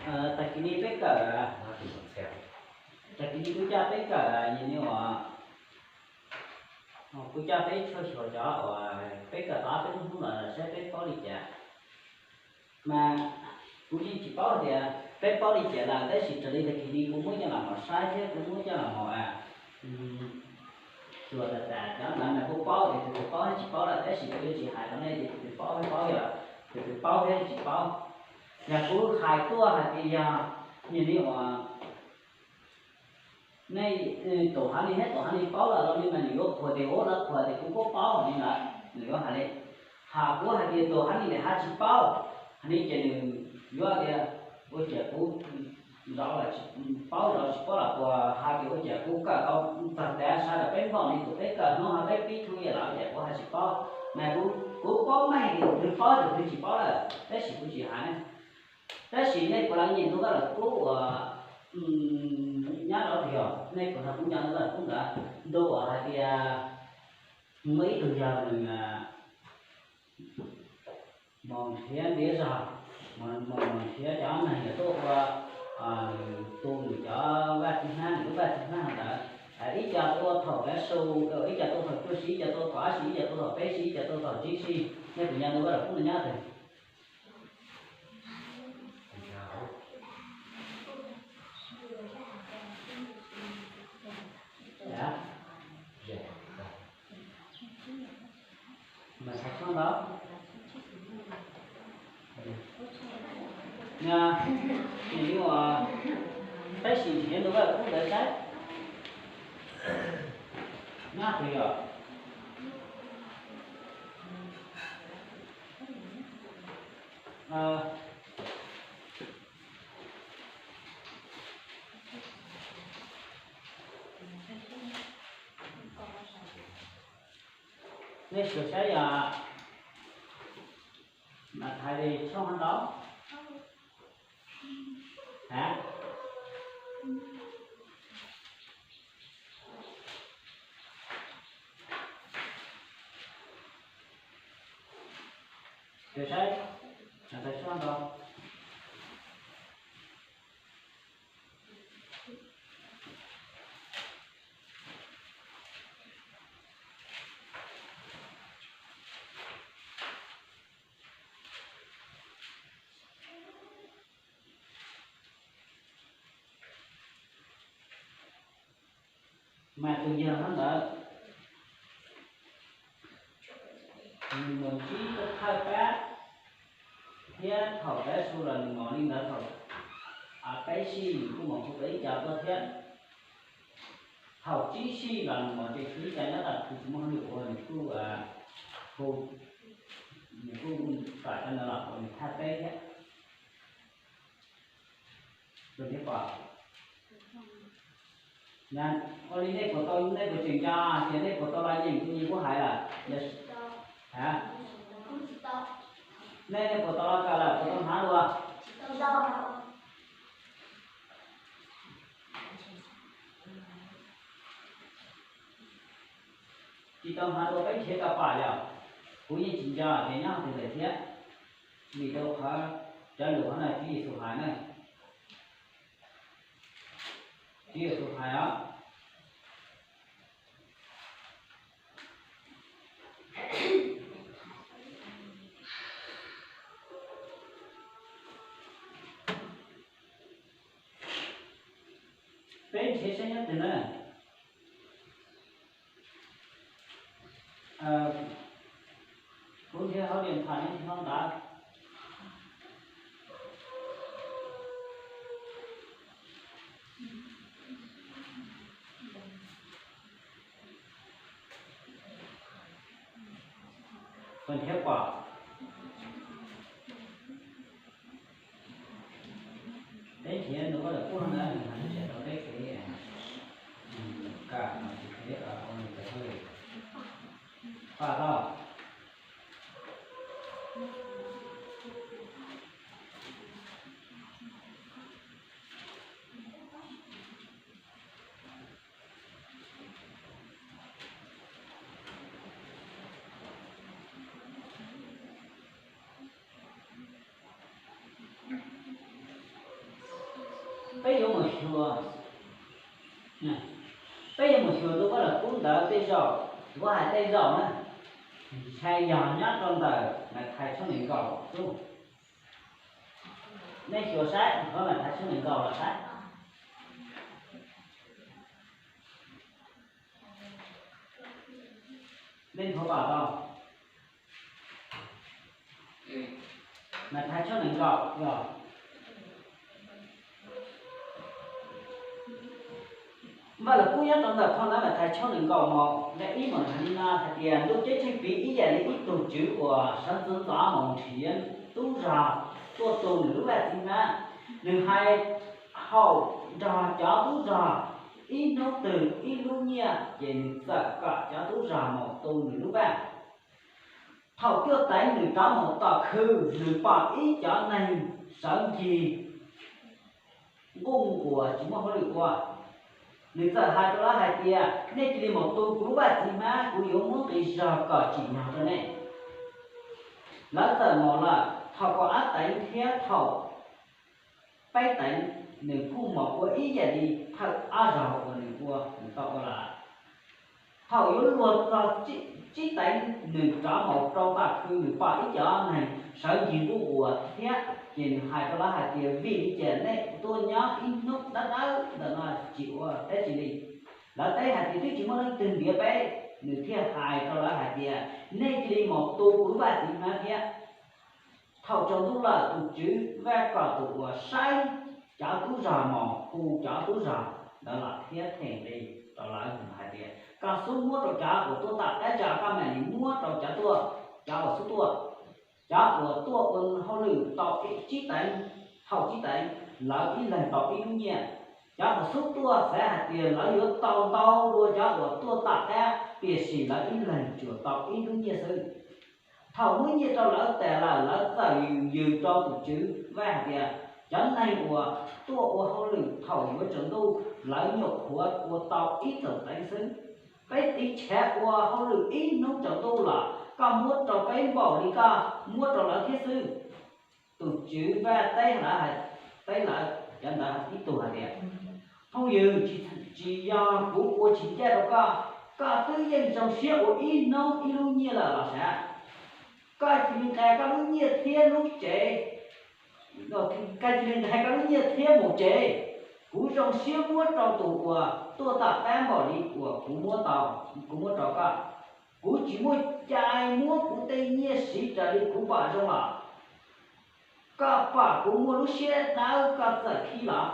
Tag kis no peb kawm, tag kis no kuv coj peb kawm, kuv coj peb txhua xyuas cov uas peb kawm tau ob peb lub hnub los saib peb paub li cas. Mas kuv yeej tsis paub tias peb paub li cas lawm, tab sis raws li tag kis no kuv muab coj los mus saib thiab kuv muab coj los mus xyuas tas tas cov ntawd mas kuv paub tias tus twg paub thiab tsis paub lawm, tab sis kuv yuav tsis hais rau nej tias tus twg paub thiab paub yog tus twg paub thiab tsis paub. Yog kuv hais tuaj hais tias yog nyias li uas nej tus hav li thiab tus hav li paub lawm los li mas nws yuav qhuas tias ua lawv qhuas tias kuv paub paub li ntawd, nws yuav hais li. Hos kuv hais tias tus hav li ntawm hav tsis paub, hav li ces nws yuav tias ua cas kuv zov los paub zov tsis paub los puas hais tias ua cas kuv kawm tau txog tias sawv daws peb npauj li tus peb kawm hnub ho peb pib thub yam los cas kuv hais tsis paub. Mas kuv paub meej tias tus twg paub tus twg tsis paub lawm, tab sis kuv tsis hais ne. Tab sis nej puas los nyeem ntu Vaj Lus Kub uas nyob rau tiag, nej puas nrog kuv nyeem ntu Vaj Lus Kub ntawd, ntu uas hais tias muaj ib tug yawg nws mus nrhiav ntiav zog, mus nrhiav cov neeg uas tuaj ua, nws tu nws cov vaj txiv hnab, nws lub vaj txiv hnab ntawd. Ib co tuaj thaum kav su, ib co tuaj thaum cuaj si, ib co tuaj thaum ob si, ib co tuaj thaum peb si, ib co tuaj thaum tsib si. Nej puas nyeem ntu Vaj Lus Kub no nyob twg? Mas xav txog ntawd, peb sim nrhiav ntu Vaj Lus Kub ntawd saib. Nyob twg yom? Nej sim saib yom, Mathais tshooj hov ntau. Ha? Sim saib, Mathais tshooj hov ntau. Mas tus yawg hov ntawd, nws mus ntsib thawj pab, thiab thaum pab su los nws mus li ntawd thaum peb sij nws kuj mus hu tau ib co tuaj thiab. Thaum tsib sij los nws mus ces tsib co nyob tau, kuj tsis muaj hauj lwm ua nws kuj hu, nws kuj tawm cov ntawd los ua nws thaj teb thiab. Ua li nej puas tau, nej puas tseem nco tias nej puas tau los yeem tus nyias kuv hais lawm? Ha? Nej, nej puas tau los kawm lawm, puas tau hnav dua? Tsis tau hnav dua peb nrhiav tau pom yom? Kuv yeej tsis nco tias nyob twg lawm thiab, vim rau qhov cov lus hov no Tswv Yexus hais na. Tswv Yexus hais os. Peb nrhiav saib nyob twg na. Kuv nrhiav hauv điện thoại nej nrhiav hauv ntawd. Puas nrhiav pom? Peb nrhiav ntu Vaj Lus Kub ntawd nws hais li cas rau peb kev kam, kev ua nws tus hauj lwm. Pom tau. Peb yuav mus xyuas, peb yuav mus xyuas tus Vaj Lug Kub ntawd tej zaum, kuv hais tej zaum na, ntshai yog nyob rau ntawm Mathais tshooj nees nkaum xwb. Nej xyuas saib, Mathais tshooj nees nkaum los saib. Nej nthuav pom tau, Mathais tshooj nees nkaum yog Vaj Lug Kub nyob rau ntawm phau ntawv Mathais tshooj nees nkaum mus nqe ib mus hais li no hais tias, Ntuj ceeb tsheej piv ib yam li ib tug tswv uas sawv ntxov ntxov mus nrhiav tub zog tuaj tu nws lub vaj txiv hmab. Nws hais haum nrog cov tub zog ib hnub twg ib lub nyiaj, ces nws txawm kom cov tub zog mus tu nws lub vaj. Thaum Cuaj Teev nws rov mus tom khw, nws pom ib cov neeg sawv ncig nquj nquas tsis muaj hauj lwm ua. Nws txawm hais rau lawv hais tias, Nej cia li mus tu kuv lub vaj txiv hmab, kuv yuav muab nqi zog kom tsim nyog rau nej. Lawv txawm mus lawm. Thaum Kaum Ab Teev thiab thaum Peb Teev nws kuj mus ua ib yam li thawj ob zaug uas nws ua, nws tau ua lawm. Thaum yuav luag txog Tsib Teev, nws rov mus rau tom khw, nws pom ib cov neeg sawv ncig nquj nquas thiab, ces nws hais rau lawv hais tias, Vim li cas nej tuaj nyob ib hnub dawb dawb ntawm no tsis ua dab tsi li? Lawv teb hais tias, Twb tsis muaj leej twg ntiav peb. Nws thiaj hais rau lawv hais tias, Nej cia li mus tu kuv lub vaj txiv hmab thiab. Thaum tsaus ntuj lawm, tus tswv vaj kom tus uas saib cov tub zog mus hu cov tub zog ntawd los thiab them nqi rau lawv hais tias, Koj xub muab rau cov uas tuaj tom qab tso, koj mam li muab rau cov tuaj, cov uas xub tuaj. Cov uas tuaj ua hauj lwm tau Tsib Teev, thaum Tsib Teev lawv ib leeg tau ib lub nyiaj. Cov uas xub tuaj xav hais tias lawv yuav tau ntau dua cov uas tuaj tom qab, tiam sis lawv ib leeg tsuas tau ib lub nyiaj xwb. Thaum muab nyiaj rau lawv tas lawm, lawv txawm yws yws rau tus tswv vaj hais tias, Cov neeg uas tuaj ua hauj lwm thaum yuav tsaus ntuj, lawv nyuam qhuav ua tau ib txaus teev xwb. Peb tiv chav ua hauj lwm ib hnub tsaus ntuj los koj muab rau peb npaum li koj muab rau lawv thiab xwb. Tus tswv vaj teb lawv, teb lawv cov ntawd ib tug hais tias, Phooj ywg, tsis yog kuv ua tsis ncaj rau koj, koj twb yeej zoo siab ua ib hnub ib lub nyiaj lawm los sav? Koj cia li nqa koj lub nyiaj thiab lub tsev, koj cia li nqa koj lub nyiaj thiab mus tsev. Kuv zoo siab muab rau tus uas tuaj tom qab npaum li uas kuv muab tau, kuv muab rau koj. Kuv tsis muaj cai muab kuv tej nyiaj siv raws li kuv pom zoo los. Koj pom kuv muaj lub siab dawb koj txawm khib los?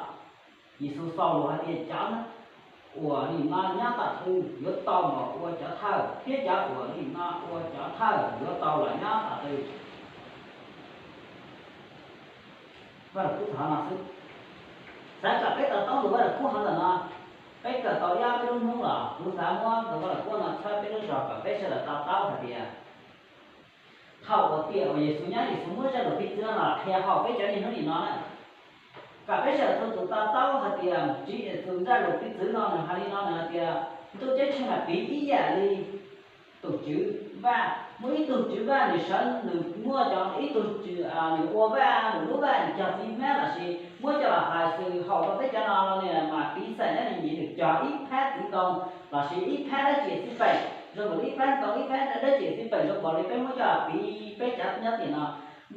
Yexus xaus lus hais tias, Cov uas nim no nyob tom tw yuav tau los ua cov thawj, thiab cov uas nim no ua cov thawj yuav tau los nyob tom tw. Vaj Lug Kub txog no xwb. Xav kom peb to taub tus Vaj Lug Kub hov ntawm no, peb kawm tau ib ob peb lub hnub los kuv xav muab tus Vaj Lug Kub no tshawb peb lub zog kom peb sawv daws to taub hais tias thaum uas tiam uas Yexus nyob, Yexus muab zaj lus piv txwv no los qhia haum peb cov niaj hnub nim no na. Kom peb sawv daws txhua tus to taub hais tias Tswv Yexus zaj lus piv txwv no nws hais li no, nws hais tias ntuj ceeb tsheej mas piv ib yam li tus tswv vaj. Muaj ib tug tswv vaj nws sawv, nws muaj cov ib tug, nws ua vaj, nws lub vaj nws cog txiv hmab lossis muab coj los hais xws haum rau peb cov no no mas piv xam nyob nws nyiam nws cog ib phab txiv ntoo lossis ib phab dab tsi xij peem zoo nkaus li ib phab ntoo ib phab dab tsi xij peem zoo nkaus li peb muab coj los piv peb cov nyob tiam no.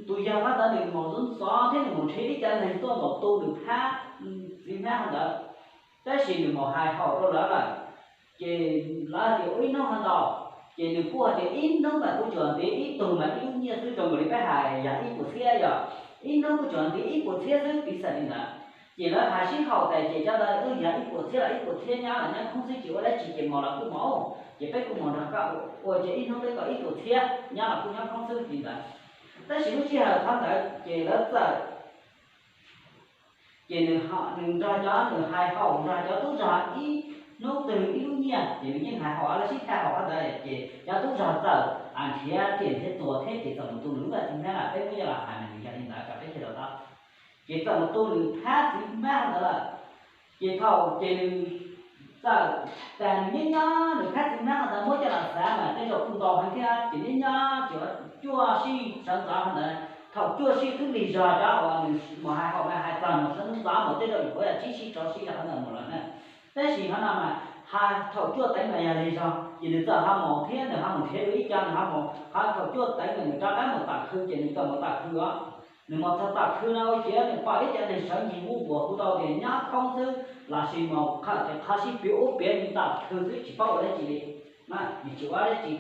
Tus yawg phab ntawd nws mus ntxov ntxov thiab nws mus nrhiav ib cov neeg tuaj nkaus tu nws phab txiv hmab hov ntawd, tab sis nws mus hais haum rau lawv lawm. Ces lawv tias ua ib hnub ho tau, ces nws kuj hais tias ib hnub mas kuv tsuas ntiav ib tug mas ib lub nyiaj xwb, zoo nkaus li peb hais yog ib puas txhiab, yog ib hnub kuv tsuas ntiav ib puas txhiab xwb, piv xam li ntawd. Ces lawv hais sib haum tas ces cov ntawd twb yog ib puas txhiab los ib puas txhiab nyob los nyob khoob xwb, ces ua dab tsi ces mus los kuj mus, ces peb kuj mus nrog koj ua ces ib hnub peb tau ib puas txhiab nyob los kuj nyob khoob xwb li ntawd. Tab sis lub sij hawm qhov ntawd ces lawv txawm, ces nws, nws nrog cov, nws hais haum nrog cov tub zog ib hnub twg ib lub nyiaj, ces nws yeej hais haum lawv sib tham haum qhov ntawd ces cov tub zog txawm nrhiav riam nrhiav txuas thiab ces txawm mus tu nws lub vaj txiv hmab lawm, peb muab coj los hais mas nws yog li ntawd kom peb thiaj to taub. Ces txawm mus tu nws phab txiv hmab ntawd lawm. Ces thaum ces nws txawm tas nws nyob nyob nws phab txiv hmab ntawd muab coj los xav mas tej zaum kuj ntau heev thiab, ces nyob nyob ces cuaj sij sawv ntxov ntawd, thaum cuaj sij twb lig zog cov uas nws mus hais haum mas hais txog mus sawv ntxov ntxov mus tej zaum nyuam qhuav yog tsib sij rau sij rau ntawm mus lawm na. Tab sis qhov no mas, thaum Cuaj Teev mas yog li zog ces nws txawm ho mus thiab nws ho mus nrhiav dua ib co, nws ho mus, qhov thaum Cuaj Teev mas nws rov qab mus tom khw ces nws txawm mus tom khw os. Nws mus txog tom khw no ua ciav nws pom ib co neeg sawv ncig muaj nquas hu tau tias Nyab Khoob xwb, los sis mus qhov sib piv ub piv no tom khw xwb tsis paub ua dab tsi li, nws tsis ua dab tsi.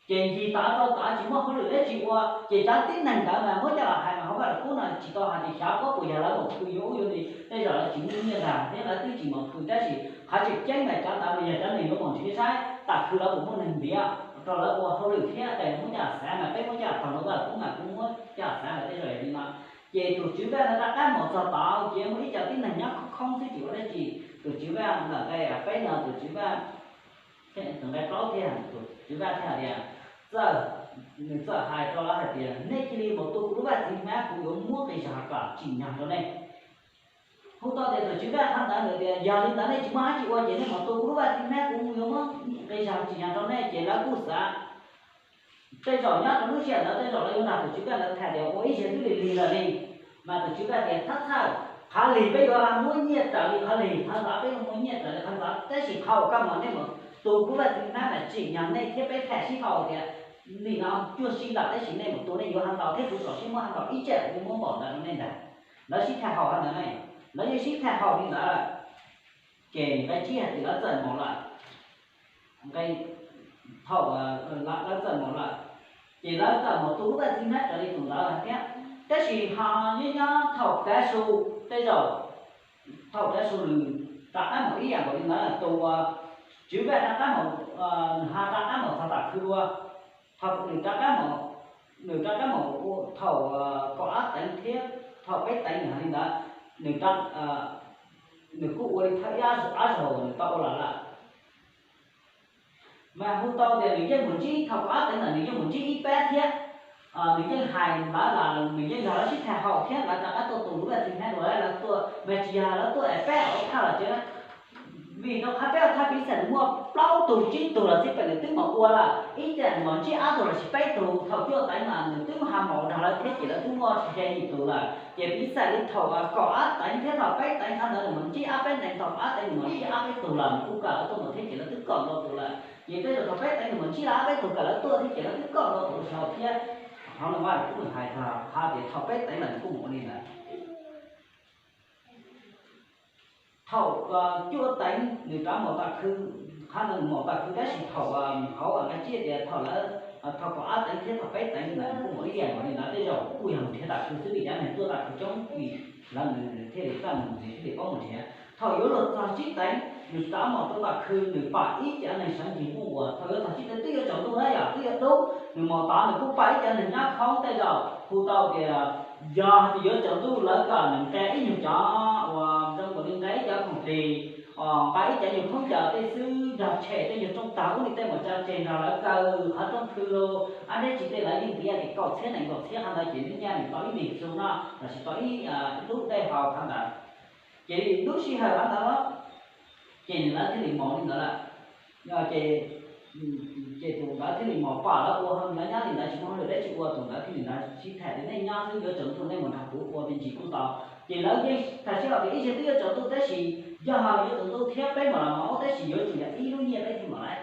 Ces ncig tav rau tav tsis muaj hauj lwm dab tsi ua, ces cov tib neeg ntawd mas muab coj los hais mas hauv Vaj Lug Kub no tsis tau hais tias xyov puas yog lawv mus khw yuav ub yuav no, tej zaum lawv tsis muaj nyiaj ntag thiab lawv twb tsis mus khw, tab sis qhov tseem ceeb mas cov ntawd mas yog cov neeg yuav mus nrhiav saib tom khw lawv puas muaj neeg ntiav rau lawv ua hauj lwm thiab. Ces muab coj los xav mas peb muab coj los tog rau Vaj Lug Kub mas kuv muab coj los xav mas tej zaum yog li no. Ces tus tswv Vaj no rov qab mus txog tod ces muaj ib co tib neeg nyob khoob khoob xwb tsis ua dab tsi. Tus tswv Vaj ntawm qe peb no tus tswv Vaj, nqe plaub thiab, tus tswv Vaj thiaj hais tias, txawm, nws txawm hais rau lawv hais tias nej cia li mus tu kuv lub vaj txiv hmab, kuv yuav muab qis zog kom tsim nyog rau nej. Hu tau tias tus tswv Vaj qhov ntawd nws tias yog li ntawd nej tsis muaj dab tsi ua ces nej mus tu kuv lub vaj txiv hmab, kuv yuav muab qis zog tsim nyog rau nej. Ces lawv kuj xav, tej zaum nyob rau lub sij hawm ntawd tej zaum lawv yuav nrog tus tswv Vaj ntawd tham tias ua ib zaug twb lig lig lawm li. Mas tus tswv Vaj tias thab thawj, qhov lig peb yuav muab nyiaj raws li qhov lig, qhov ntxov peb yuav muab nyiaj raws li qhov ntxov, tab sis qhov uas koj mus nej mus tu kuv lub vaj txiv hmab mas tsim nyog nej thiab peb tham sib haum tias nim no cuaj sij lawm tab sis nej mus tu nej yuav hov ntau thiab kuv txaus siab muab hov ntau ib tsam kuv muab npaum ntawd rau nej ntag. Lawv sib tham haum hov ntawd na, lawv yeej sib tham haum li ntawd lawm. Ces nqe tsib hais tias lawv txawm mus lawm, nqe, thaum lawv txawm mus lawm, ces lawv txawm mus tu lub vaj txiv hmab raws li tus ntawd lawm thiab. Tab sis ho nyob nyob thaum Kav Su, tej zaum thaum Kav Su nws rov qab mus ib yam nkaus li ntawd, tus tswv Vaj rov qab mus, nws ho rov qab mus txog tom khw dua. Thaum nws rov qab mus, nws rov qab mus ua thaum kaum ob teev thiab thaum peb teev nws hais li ntawd, nws, nws kuj ua li thawj ib ob zaug nws tau ua los lawm. Mas hu tau tias nws yeej mus ntsib thaum kaum ob teev ntawd nws yeej mus ntsib ib pab thiab. Nws yeej hais lawv los nws yeej nrog lawv sib tham haum thiab lawv rov qab tuaj tu lub vaj txiv hmab dua, lawv tuaj mas tsis yog lawv tuaj es peb ua thawj los tsev na. Vim rau qhov peb ua thawj piv xam nws muaj plaub tug tsib tug los xij peem nws twb mus ua lawm, ib tsam nws mus ntsib ob tug los sis peb tug. Thaum Cuaj Teev mas nws twb ho mus nrog lawv thiab ces lawv twb muaj xya yim tus lawm. Ces piv xam li thaum kaum ob teev thiab thaum peb teev qhov ntawd nws mus ntsib ob peb teev, thaum ob teev nws mus ntsib ob peb tug lawm, nws kuj kam lawv tuaj mus thiab ces lawv twb kaum ntau tus lawm. Ces tej zaum thaum peb teev nws mus ntsib lawv ob peb tug kam lawv tuaj thiab ces lawv twb kaum ntau tus saud thiab. Qhov no Vaj Lug Kub nws hais txog qhov tias thaum peb teev lawm nws kuj mus ua li ntawd. Thaum Cuaj Teev nws rov mus tom khw, qhov ntawd nws mus tom khw tab sis thaum hauv nqe tsib tias thaum lawv, thaum kaum ob teev thiab thaum peb teev ntawd nws kuj mus ib yam nkaus li ntawd, tej zaum kuj yog mus nrhiav tom khw xwb vim cov neeg tuaj tom khw coob vim lawv nws thiaj li txawj mus nrhiav thiaj li paub mus nrhiav. Thaum yuav luag txog tsib teev nws rov mus rau tom khw nws pom ib cov neeg sawv ntsug muaj nquas, thaum yuav txog tsib teev twb yuav tsaus ntuj na yom, twb yuav dub, nws mus tod nws kuj pom ib cov neeg nyob khoob, tej zaum hu tau tias yog hais tias yuav tsaus ntuj lawv kom nws nqa ib nyuag cov uas zoo nkaus li nqa ib cov khoom plig, nqa ib cov nyuag khaub ncaws tej xwb nrog tshem tej nyuag rooj tag ub li tej mus tso tseg nrog lawv kaw qhov rooj khw los ab dab tsi tej lawv yeej ntiav li kaum txhiab nees nkaum txhiab qhov ntawd ces nws nyaj nws tau ib ntim xu no lossis tau ib lub dej haus qhov ntawd. Ces lub sij hawm qhov ntawd ces nws lawv thiaj li mus li ntawd lawm. Ces, ces tus ntawd thiaj li mus pom lawv ua, lawv nyob li ntawd tsis muaj hauj lwm dab tsi ua, tus ntawd thiaj li ntawd sib tham tias nej nyob xwb yuav tsaus ntuj nej mus nrog kuv ua me ntsis kuj tau. Ces lawv yeej tham sib haum tias ib zaug twb yuav tsaus ntuj tab sis yog yuav tsaus ntuj thiab peb mus los mus ub tab sis yuav tsum yog ib lub nyiaj peb thiaj mus lawm.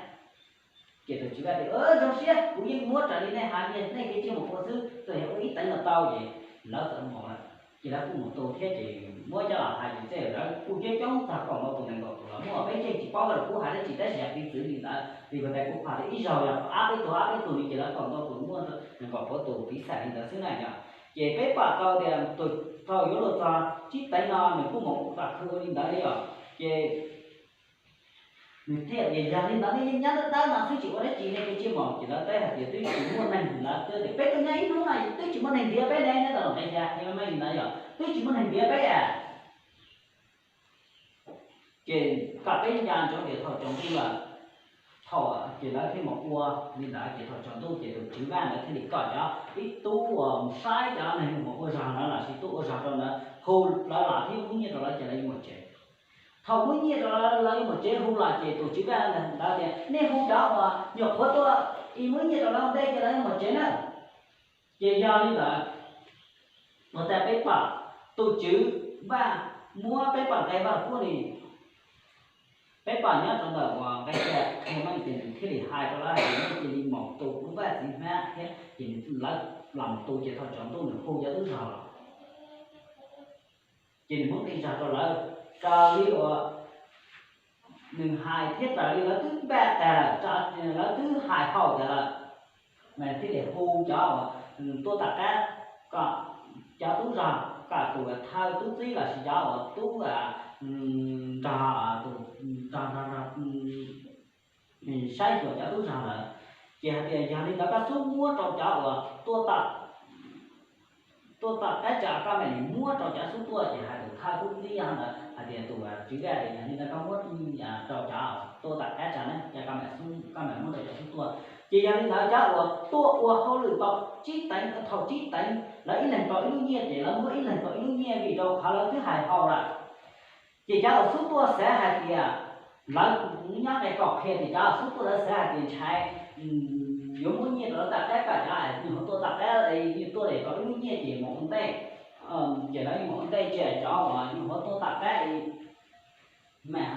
Ces tus tswv Vaj tias zoo siab kuv yeej muab raws li nej hais, nej kev tsiaj mus ua xwb, txawm yog ua ib teev los tau. Ces lawv txawm mus lawm, ces lawv kuj mus tu thiab ces muab coj los hais ces tej lawv kuj coob coob txog kaum ntau tus nees nkaum tus los muaj, peb yeej tsis paub Vaj Lug Kub hais dab tsi tab sis yog piv txwv li ntawd vim kuv tias kuv pom tias ib zaug yog ob peb tug ob peb tug li ces lawv kaum ntau tus muaj nees nkaum pua tus piv xam li ntawd xwb na yom. Ces peb pom tau tias tus thaum yuav luag txog tsib teev no nws kuj mus tom khw ua li ntawd li os. Ces nws thiaj tias yog li ntawd nej yeej nyob dawb dawb no xwb tsis ua dab tsi nej kev tsiaj mus, ces lawv teb hais tias twb tsis muaj neeg, lawv twb tias peb tuaj nyob ib hnub no twb tsis muaj neeg ntiav peb ne, neb tau los nqe xya li no yog twb tsis muaj neeg ntiav peb a. Ces kom peb nco ntsoov tias thaum tsaus ntuj lawm, thaum ces lawv thiaj mus ua li ntawd ces thaum tsaus ntuj ces tus tswv Vaj ntawd thiaj li kom cov ib tub uas mus saib cov neeg mus ua zog ntawd lossis tuaj ua zog rau ntawd hu lawv los thiab muab nyiaj rau lawv ces lawv yuav mus tsev. Thaum muab nyiaj rau lawv yuav mus tsev hu los ces tus tswv Vaj ntawd tias nej hu cov uas nyuam qhuav tuaj es muab nyiaj rau lawv ua ntej ces lawv yuav mus tsev na. Ces yog li ntawd, ua cas peb pom Tus tswv Vaj muab peb pom nqe Vaj Lug Kub ni, peb pom nyob rau ntawm uas nqe xya, qhia Vaj Lug Kub ces nws thiaj li hais rau lawv hais tias nej cia li mus tu lub vaj txiv hmab thiab ces lawv los mus tu ces thaum tsaus ntuj nws hu cov tub zog los, ces nws muab nqi zog rau lawv raws li uas nws hais thiab raws li lawv twb npaj tas lawm, lawv twb hais haum tas lawm, mas thiaj li hu cov uas tuaj tom qab kom cov tub zog, kom tus thawj tub txib los sis cov uas tub nrog, tus nrog nrog nrog saib xyuas cov tub zog ntawd. Ces hais tias yog li ntawd koj xub muab rau cov uas tuaj tom qab tsa, koj mam li muab rau cov xub tuaj. Ces hais tus thawj tub txib ntawd hais tias tus tswv Vaj tias yog li ntawd koj muab rau cov tuaj tom qab tsa na, ces koj mam muab rau cov xub tuaj. Ces yog li ntawd cov uas tuaj ua hauj lwm tau tsib teev, thaum tsib teev lawv ib leeg tau ib lub nyiaj ces lawv muab ib leeg tau ib lub nyiaj vim rau qhov lawv twb hais haum lawm. Ces cov uas xub tuaj xav hais tias, lawv nyob nqe kaum qhia tias cov uas xub tuaj lawv xav hais tias ntshai yuav muab nyiaj rau lawv tom qab kom cov nyuam qhuav tuaj tom qab tuaj tau ib lub nyiaj ces mus ua ntej, ces lawv mus ua ntej ces cov uas nyuam qhuav tuaj tom qab mas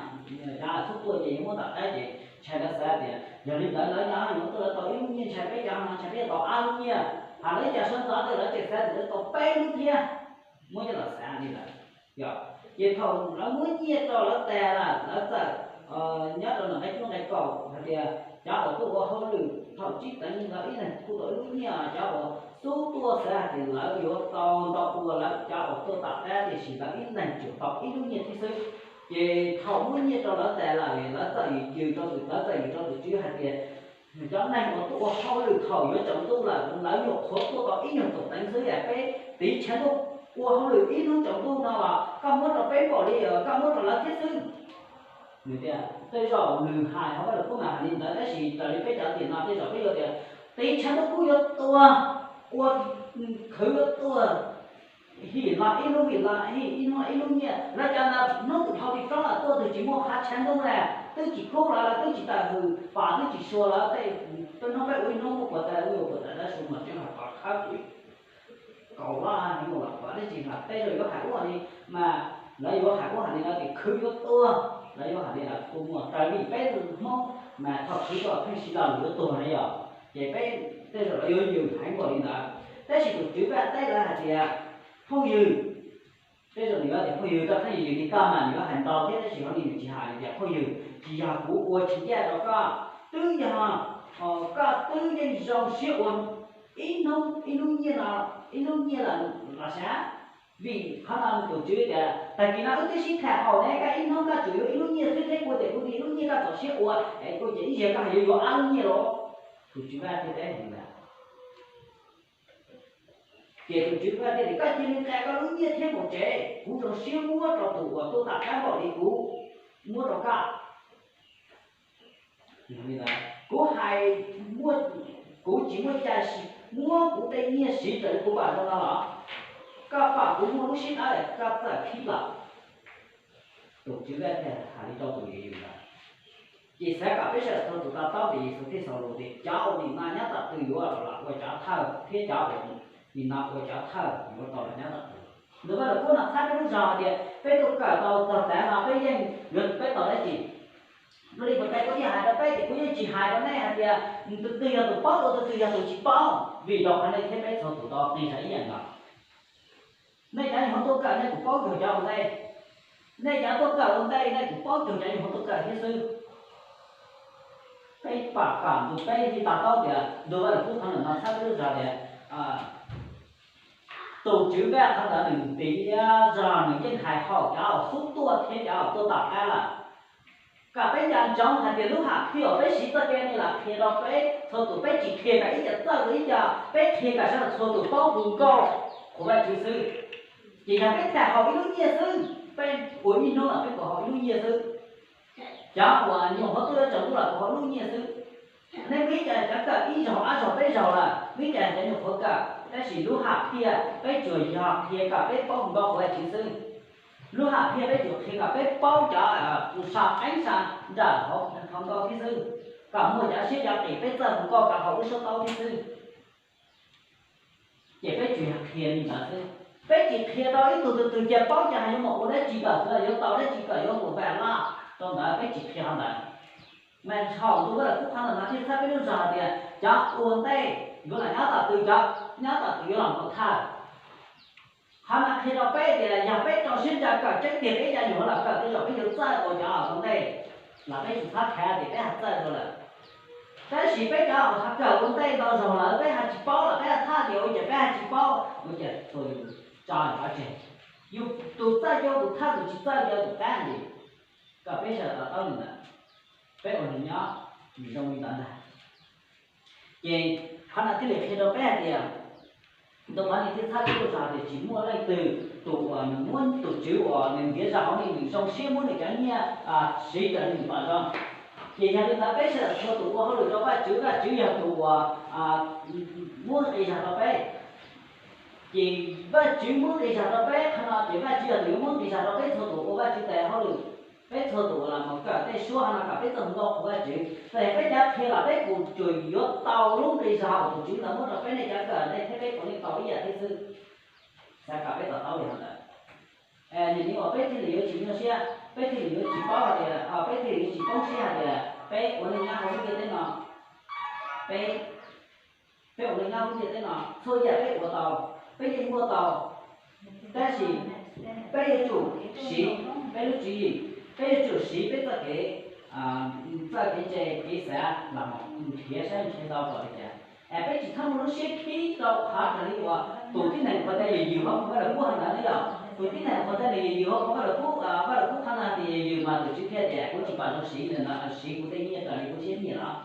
cov xub tuaj ces yuav muab tom qab ces ntshai lawv xav tias yog li ntawd lawv nyob nyuam qhuav tuaj lawv tau ib lub nyiaj ntshai peb cov no ntshai peb yuav tau ob lub nyiaj, hos lawv ib co sawv ntxov tej lawv tseem xav tias lawv tau peb lub thiab, muab coj los xav li ntawd. Yog, ces thaum lawv muab nyiaj rau lawv tas lawm lawv txawm nyob rau nqe cuaj nqe kaum hais tias cov uas tuaj ua hauj lwm thaum tsib teev lawv ib leeg kuj tau ib lub nyiaj, cov uas xub tuaj xav hais tias lawv yuav tau ntau dua lawv cov uas tuaj tom qab tiam sis lawv ib leeg tsuas tau ib lub nyiaj thiab xwb. Ces thaum muab nyiaj rau lawv tas lawm lawv txawm yws rau tus, lawv txawm yws rau tus tswv hais tias cov neeg uas tuaj ua hauj lwm thaum yuav tsaus ntuj lawm lawv nyuam qhuav tuaj tau ib nyuag txuas teev xwb, peb tiv tshav ntuj ua hauj lwm ib hnub tsaus ntuj no los koj muab rau peb npaum li koj muab rau lawv thiab xwb. Nws tias tej zaum nws hais hauv Vaj Lug Kub mas hais li ntawd tab sis raws li peb cov tiam no tej zaum peb yuav tias tiv tshav ntuj kub yuav tuag, ua khwv yuav tuag, him los ib hnub him los ib hnub ib lub nyiaj, lawv cov ntawd hnub twg dhau tim roob los tuaj twg tsis muaj qhov tshav ntuj na, twb tsis kub los lawv twb tsis tawm hws pom twb tsis sua lawv tej, peb hnub peb ua ib hnub muaj puas tas ua puas tas lawv su mas tseem hais pom qhab kuv kaum lab hniav mus los pom dab tsi mas tej zaum yuav hais ua li, mas lawv yuav hais ua hais li lawv tias khwv yuav tuag, lawv yuav hais li lawv kuj muaj raws li peb Hmoob mas thaum khwv tuaj pheej siv lo lus yuav tuag na yom, ces peb tej zaum lawv yuav yws heev npaum li ntawd. Tab sis tus tswv Vaj teb lawv hais tias phooj ywg, tej zaum nws yuav tias phooj ywg koj pheej yws li koj mas nws yuav hais ntau thiab tab sis hauv li nws tsis hais, nws tias phooj ywg tsis yog kuv ua tsis ncaj rau koj, twb yog koj twb yeej zoo siab ua ib hnub ib lub nyiaj no, ib lub nyiaj lawm los sav. Vim qhov no tus tswv tias tag kis no wb twb sib tham haum ne, koj ib hnub koj tsuas yuav ib lub nyiaj xwb thiab kuv tias kuv ib lub nyiaj koj txaus siab ua es kuv ces ib zaug koj yuav yuav ob lub nyiaj los. Tus tswv Vaj thiaj teb li ntawd. Ces tus tswv Vaj thiaj tias koj cia li nqa koj lub nyiaj thiab mus tsev, kuv zoo siab muab rau tus uas tuaj tom qab npaum li kuv muab rau koj. Kuv hais, kuv tsis muaj cai muab kuv tej nyiaj siv raws li kuv pom zoo no los? Koj pom kuv muaj lub siab dawb koj txawm khib los. Tus tswv Vaj thiaj hais li rau tus yws ntawd. Ces xav kom peb sawv daws txhua tus to taub tias Yexus thiaj xaus lus tias cov uas nim no nyob tom tw yuav los ua cov thawj thiab cov uas nim no ua cov thawj yuav tau los nyob tom tw. Ntu Vaj Lug Kub no txhab peb lub zog hais tias peb tuaj kawm tau txog tav no peb yeej yuav peb tau dab tsi? Dua li puas tas kuv thiaj hais rau peb tias kuv yeej tsis hais rau nej hais tias tus twg yog tus paub dua tus twg yog tus tsis paub, vim rau qhov nej thiab peb txhua tus tau qi zog ib yam nkaus. Nej cov nyuam qhuav tuaj kawm nej kuj paub cuag cov ua ntej, nej cov tuaj kawm ua ntej nej kuj paub cuag cov nyuam qhuav tuaj kawm thiab xwb. Peb pom kom ntu peb thiaj to taub tias ntu Vaj Lug Kub qhov ntawm no txhab peb lub zog tias tus tswv Vaj qhov ntawd nws ntiav zog nws yeej hais haum cov uas xub tuaj thiab cov uas tuaj tom qab lawm. Kom peb nco ntsoov hais tias lub hom phiaj uas peb siv txoj kev no los qhia rau peb txhua tus, peb tsis qhia kom ib co txawj ua ib co, peb qhia kom sawv daws txhua tus paub hu nkauj qhuas Vajtswv xwb. Ces yog peb tham haum ib lub nyiaj xwb, peb ua ib hnub los peb kuj haum ib lub nyiaj xwb. Cov uas nyuam qhuav tuaj yuav tsaus ntuj los kuj haum ib lub nyiaj xwb. Nej muaj ib co cov kawm ib zaug ob zaug peb zaug lawm, muaj ib co cov nyuam qhuav kawm, tab sis lub hom phiaj peb tsuas yog qhia kom peb paub hu nkauj qhuas Vajtswv xwb. Lub hom phiaj peb tsuas qhia kom peb paub cov tus sam qeeb sam nrawm hauv hluas nkauj thiab xwb, kom muaj cov siab cov qis peb txawj hu nkauj kom haum lub suab taub thiab xwb. Ces peb tsuas yog qhia li ntawd xwb. Peb tsis qhia rau ib tug twg twg cia paub ces yuav mus ua dab tsi, kom yuav tau dab tsi, kom yuav mus vaj laj rau ntawd, peb tsis qhia qhov ntawd. Mas thaum ntu Vaj Lug Kub qhov ntawd mas thiaj txhawb peb lub zog hais tias cov ua ntej yuav los nyob tom twg, cov nyob tom twg yuav los mus thawj. Qhov no qhia rau peb tias yog peb rau siab ntso kawm tseeb tiag peb yuav los kawm tej zaum peb yuav txawj ua cov ua ntej los peb tsis txhob khav tias peb ho txawj dua lawm. Tab sis peb cov uas ho kawm ua ntej ntau zaus lawm peb ho tsis paub los peb ho txhaj tias ua cas peb ho tsis paub, ua cas tus tso cov tseg, yus tus txawj ua tus thawj, tus tsis txawj ua tus qab li. Kom peb sawv daws to taub li ntawd, peb ua neeg nyob nws zoo li ntawd ntag. Ces qhov no thiaj li qhia rau peb hais tias, ntawm qhov no thiaj txhawb peb lub zog tias tsis muaj leej twg tus uas nws muab tus tswv uas nws ntiav zog hauv nej nws zoo siab muab nws cov nyiaj siv raws li nws pom zoo. Ces yog li ntawd peb sawv daws txhua tus ua hauj lwm rau Vajtswv, Vajtswv yog tus uas muab nqi zog rau peb. Ces Vajtswv muab nqi zog rau peb qhov no ces Vajtswv yog tus yuav muab nqi zog rau peb txhua tus ua Vajtswv tes hauj lwm, peb txhua tus uas los mus kawm tej suab qhov no kom peb txawj hlub qhuas Vajtswv. Txawm yog peb cov qhia los peb kuj tsuas yuav tau lub nqi zog uas tus Tswv ntawd muab rau peb, nej cov kawm nej thiab peb puav leej tau ib yam thiab xwb. Xav kom peb to taub li hov ntawd, nim no uas peb thiaj li yuav tsis nyuaj siab, peb thiaj li yuav tsis paub hais tias, peb thiaj li yuav tsis poob siab hais tias peb ua neej nyob hauv lub ntiaj teb no, peb, peb ua neej nyob hauv lub ntiaj teb no txhua yam peb ua tau, peb yeej muaj tau, tab sis peb yuav tsum siv peb lub tswv yim, peb yuav tsum siv peb txoj kev, txoj kev ntse kev xav los mus nrhiav saib nrhiav tau kom li cas. Es peb tsis txhob muaj lub siab khib rau qhov raws li uas tus tib neeg qhuas tej yws yws hauv Vaj Lug Kub qhov ntawd na yom. Tus tib neeg qhuas tej nws yws yws hauv Vaj Lug Kub, Vaj Lug Kub qhov ntawd tias yws yws mas tus Tswv thiaj tias kuv tsis pom zoo siv li ntawd, siv kuv tej nyiaj raws li kuv siab nyiaj los.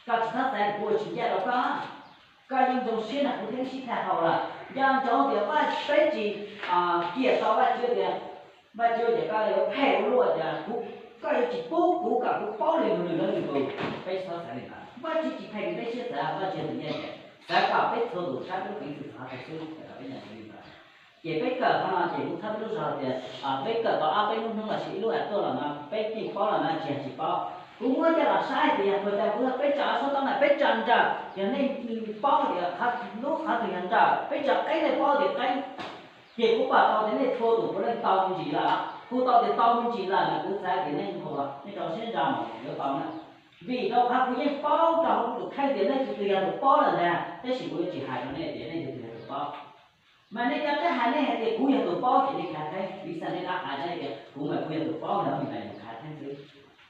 Koj tsis txhob xav tias kuv ua tsis ncaj rau koj, koj yeej zoo siab nrog kuv thiab sib thaij hau lawm. Nco ntsoov tias Vaj, peb tsis ciaj tau Vajtswv tias, Vajtswv tias koj yuav phem ua luaj tias kuv, koj yuav tsis pub kuv kom kuv paub li mus nws lawv nws tus. Peb tsis txhob xav li ntawd, Vajtswv tsis phem li peb siab xav, Vajtswv tus ncaj ncees xav kom peb txhua tus saib peb lub peev xwm txog qhov twg xwb, kom peb nco ntsoov li ntawd. Ces peb kawm qhov no ces kuv txhawb peb lub zog tias peb kawm tau ob peb lub hnub los sis ib lub tuaj los no peb yeej paub los no tsis yog tsis paub. Kuv muab coj los saib tias yog puas tas kuv yog peb tsa suab tau na peb tsa nrawm, yog nej paub tias qhov lub qhov twg yog nrawm peb tsa qeeb, nej paub tias qeeb. Ces kuv pom tau tias nej txhua tus puav leej tau me ntsis lawm, kuv tau tias tau me ntsis lawm mas kuv xav tias nej nquag, nej rau siab ntso mus yuav tau na. Vim rau qhov kuv yeej paub rau hauv kuv tus kheej tias nej tus twg yog tus paub lawm ntag, tab sis kuv yuav tsis hais rau nej tias nej tus twg yog tus paub. Mas nej cov qab hais nej hais tias kuv yog tus paub ces nej khav theeb, vim xav nej lab hais nej tias kuv mas kuv yog tus paub ntag, vim mas yus khav theeb xwb.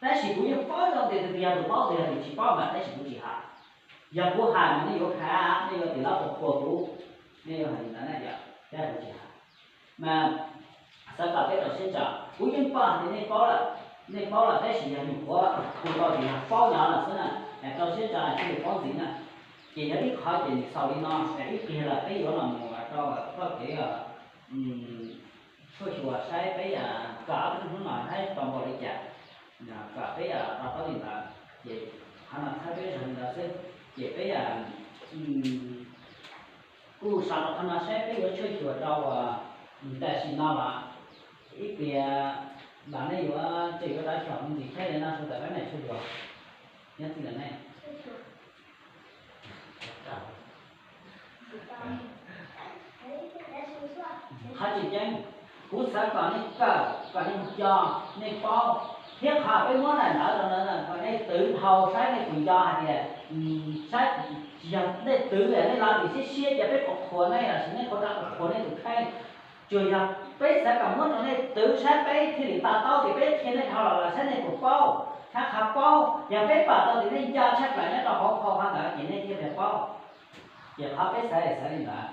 Tab sis kuv yeej paub zoo tias tus twg yog tus paub, tus yog tus tsis paub mas tab sis kuv tsis hais. Yog kuv hais mas nej yuav khav, nej yuav tias lab qhuas kuv, nej yuav hais li ntawd na yom, tab kuv tsis hais. Mas xav kom peb rau siab ntso, kuv yeej paub hais tias nej paub lawm, nej paub lawm tab sis yog nyuam qhuav hu tau tias yog paub nyob lawm xwb na, rau siab ntso thiaj li paub ntxiv na. Ces yog ib qhov ces nws xaus li no, ib pliag lawm peb yuav los mus rau txoj kev tshuaj xyuas saib peb kom ob peb hnub no saib tau npaum li cas, kom peb to taub li ntawd. Ces qhov no txhawb peb zog li ntawd xwb, ces peb kuj sau rau qhov no saib peb yuav tshuaj xyuas rau tam sim no los ib pliag los nej yuav tsum yuav rov xyaum mus ntsis thiab li no sawv daws peb mam tshuaj xyuas. Nyob txij lawm nej qhov tseem ceeb, kuv xav kom nej kawm kom nej nco, nej paub, thiab qhov peb muab daim ntawv rau ntawd kom nej twv dhau saib nej puas nco hais tias, saib, tsis yog nej twv nej los dim siab siab ces peb qhuas qhuas nej los sis nej qhuas rov qhuas nej tus kheej. Tsuas yog peb xav kom muab rau nej twv saib peb thiaj li to taub tias peb qhia nej dhau los los saib nej puas paub, saib qhov paub. Yog peb pom tau tias nej nco tshaj plaws nyob rau hauv phau qhov ntawd ces nej thiaj li paub. Ces qhov peb xav xav li ntawd.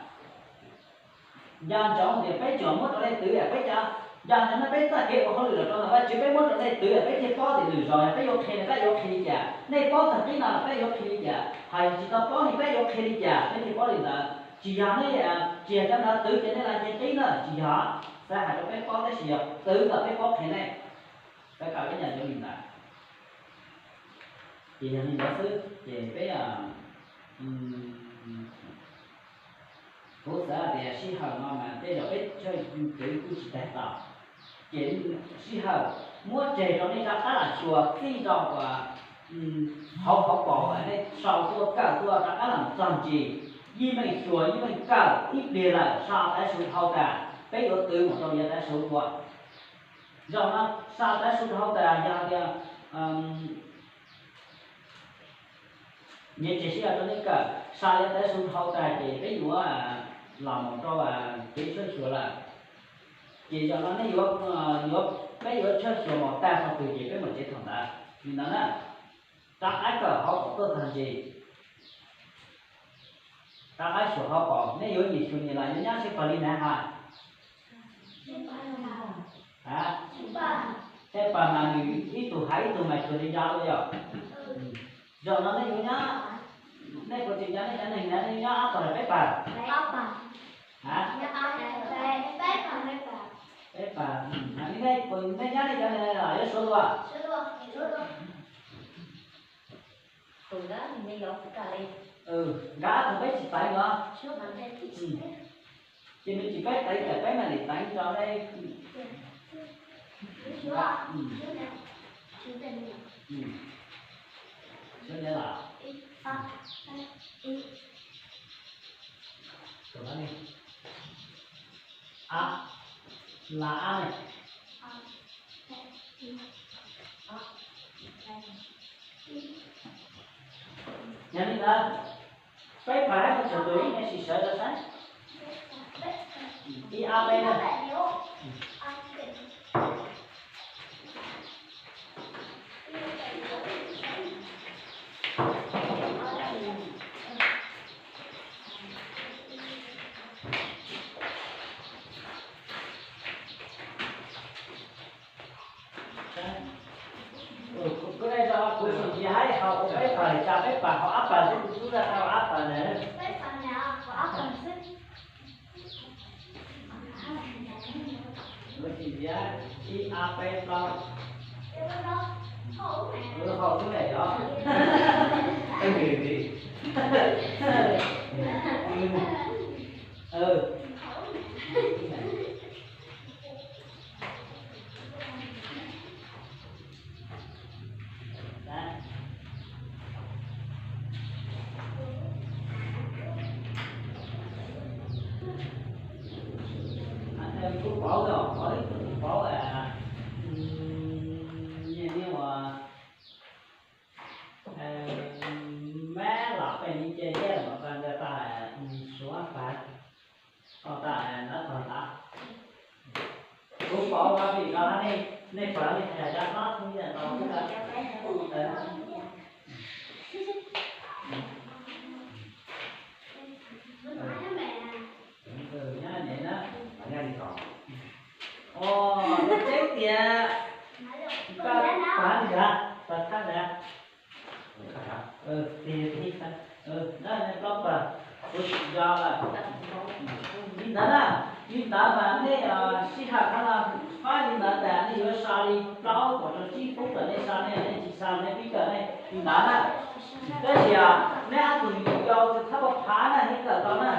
Nco ntsoov tias peb tsuas muab rau nej twv, peb cov, nco ntsoov na, peb txoj kev ua hauj lwm los rau ntawm Vajtswv peb muab rau nej twv, peb thiaj paub tias lwm zaus yog peb yuav qhia no peb yuav qhia li cas, nej paub txog qib no los peb yuav qhia li cas, hos yog tsis tau paub li peb yuav qhia li cas peb thiaj paub li ntawd. Tsis yog nej, tsis yog cov ntawd twv ces nej los nce qib na, tsis yog. Xav hais rau peb paub tab sis yog twv kom peb paub qhia nej. Peb kom peb nco ntsoov li ntawd. Ces yog li ntawd xwb ces peb, kuv xav tias sij hawm no mas tej zaum peb chaw twv kuj tsis tag tau, ces sij hawm muab tseg rau nej rov qab los xyuas txij rau uas hauv qhov paus nej sau tuaj kawm tuaj rov qab los txog ntsis. Yeej meej xyuas yeej meej kawm ib pliag lawm, sa tav su dhau tas peb yuav twv mus rau yav tav su dua. Zaum no sa tav su dhau tas yog tias nyias tsis sib yog rau nej kawm, sa yav tav su dhau tas ces peb yuav los mus rau kev tshuaj xyuas lawm. Ces zaum no nej yuav, yuav, peb yuav tshuaj xyuas mus tag qhov twg ces peb mus tsev thaum ntawd. Li ntawd na, rov qab kawm hauv paus tuaj tag ntshe. Rov qab xyuas hauv paus, nej yuav nyias xyuas nyias los yuav nyab seb pawg li nav hais. Seb pawg mas nws ib tug hais ib tug mas xyuas li ncaj lawm yog. Zaum no nej yuav nyab, nej puas tseem nco nej cov neeg na, nej yuav nyab ob pawg los peb pawg? Peb pawg. Hais li nej, nej nyab nej cov neeg los yuav suav dua? Nkawd ob tug peb tsis teev no. Ces nws tsis peb teev, peb mam li teev rau nej. Suav nyias los. A, la a ne. Yog li ntawd, peb pawg ib tug tus ib me sim sawv rau saib. Ib a peb na. Kuv dai zog kuv tsis nrhiav hais hauv peb pawg li cas, peb pawg hauv ob pawg xwb, kuv twb tau ob pawg ntawd. Kuv tsis nrhiav ib a peb plaub. Kuv hauv xwb ne yog. Kuv paub, kuv paub, niaj hnub uas mab los peb ni ce yaj los pab ntawd pab suav pab, o tas ntawd pab ntawd. Kuv paub mas vim no nej, nej pab nej cov hlob thoob yaj tau. Nyab ne na. Os, teb tias koj pab li ntawd, pab thaj ntawd. Tig tig, plaub pawg, kuv tsis nco lawm. Li ntawd na, li ntawd mas nej sij hawm qhov no, pab li ntawd tas nej yuav so li plaub kom rau tsib phub kom nej so, nej, nej tsis so nej pib kawm nej li ntawd na. Tab sis neb ob tug yau tus thab pab phav na, nej kawm tau na.